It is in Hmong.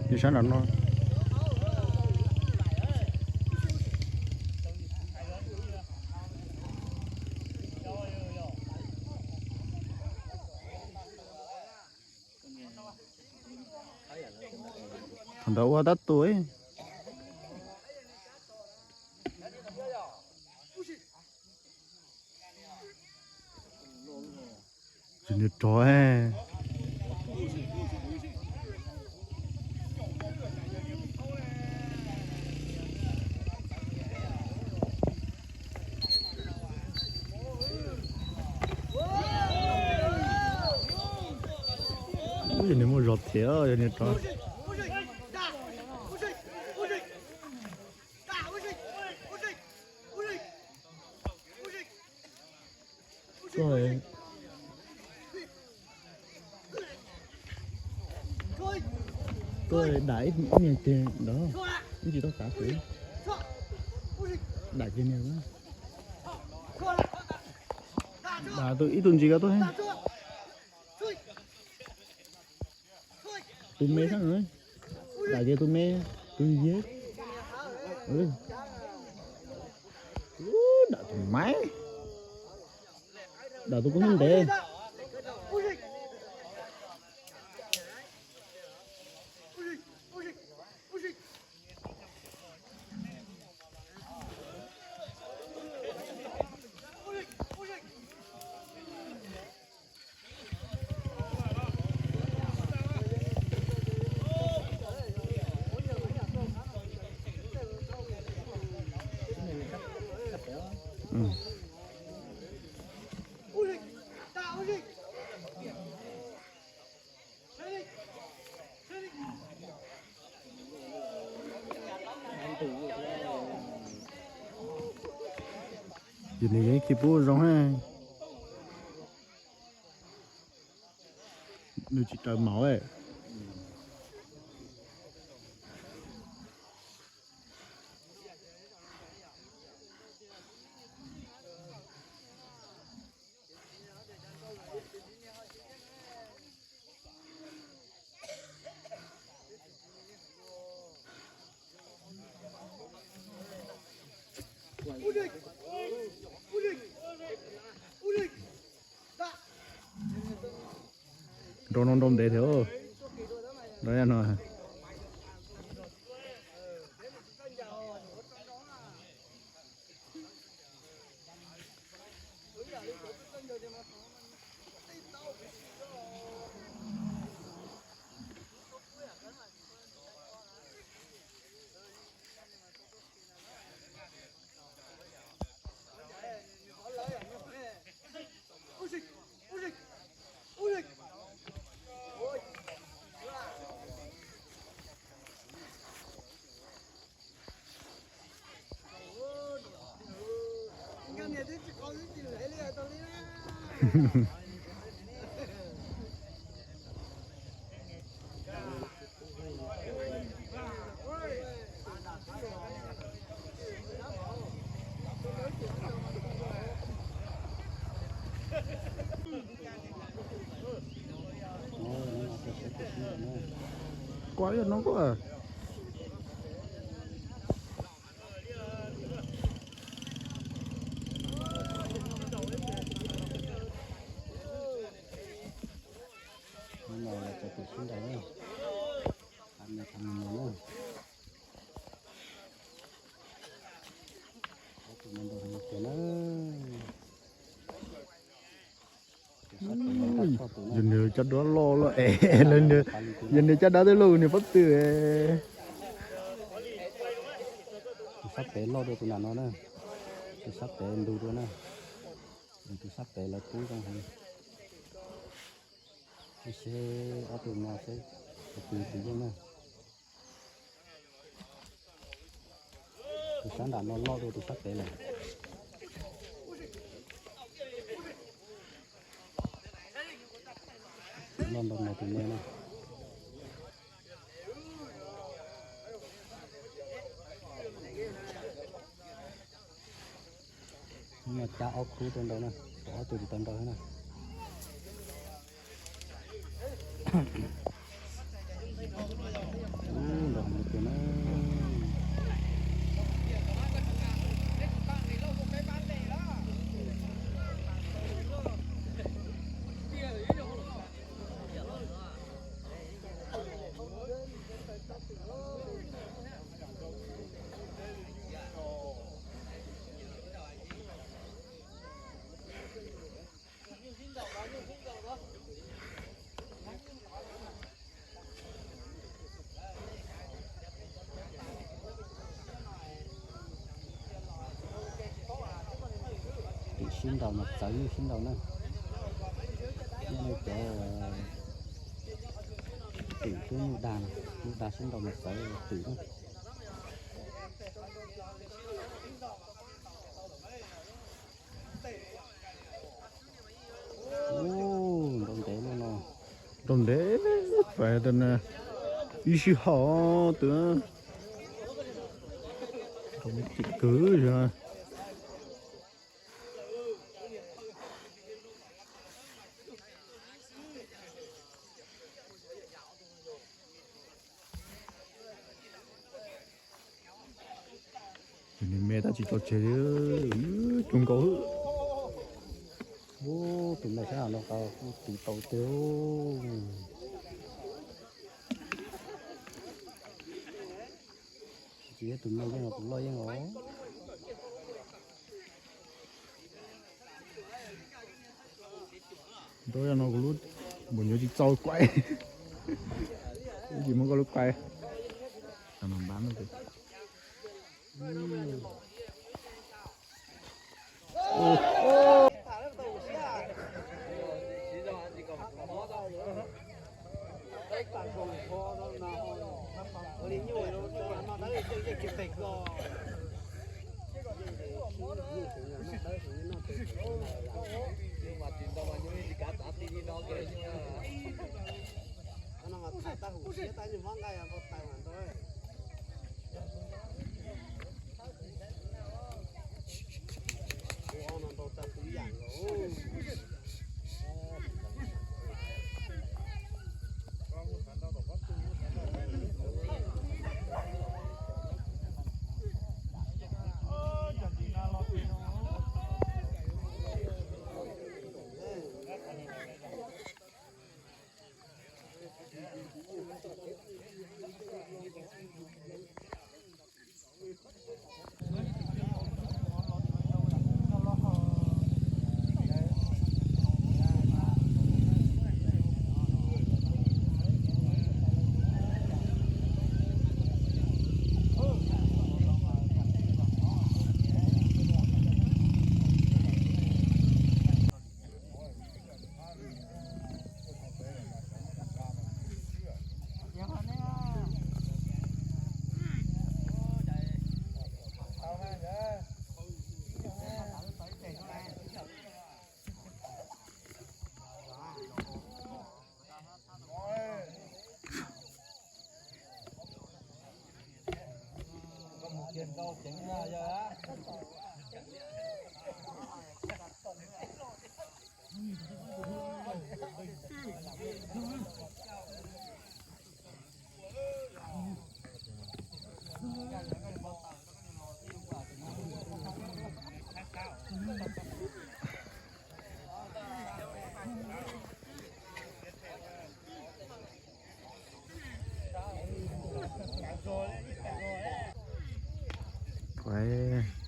Nyob sab nram no. Thaum ntawd ua tab tus. Tsis niag rov. Yog nws muaj zog thiab, yog nws rov. Tuaj dam ib niag ceg ntawd, ib tsis tau xav xwb. Dam ceg niag, dam tus ib tug ntsis ko tuaj. Tus me xwb, dam ces tus me, tus yig. Dam tus maiv, dam tus kub hnub ntev. Ces nws yeej khi pub zoo. Nws tsis raws mauv. Nrau no nrau ntev thiab. Nrau no. Kuv ib no kuj. Cov tus sib nraus, tus no nraus heev tiag na. Yog nws caj dab loj loj es, yog nws caj dab twb loj nws pob tw. Tus sab pem loj dua tus nram no na, tus sab pem ntug dua na, tus sab pem lawv pub zoo heev. Seb ob tug no seb tus twg yeej na. Tus sab nram no loj dua tus sab pem lawm. Loj ntau no tus me na. Hnub no cab ob khub tau nraus na, tshuav ob tug tsis tau nraus thiab na. Sib nraus mas txawv nyuj sib nraus na. Nyob nej cov twm twb nyuj dag, nyuj dag sib nraus mas txawv twm na. Nraus ntev no, nraus ntev fais tas na, ib sij hawm twb nraus me tim kwv yog. Nws me tab tsis tso tseg li, coob nkaus. Ub, tus me sab no tau kuj tiv tau tiag. Tsis tus me yeej los tus loj yeej os. Nrau no kuv lub npus nyuv tsis txaus kuaib. Tsis muab koj lub kuaib. Kuaib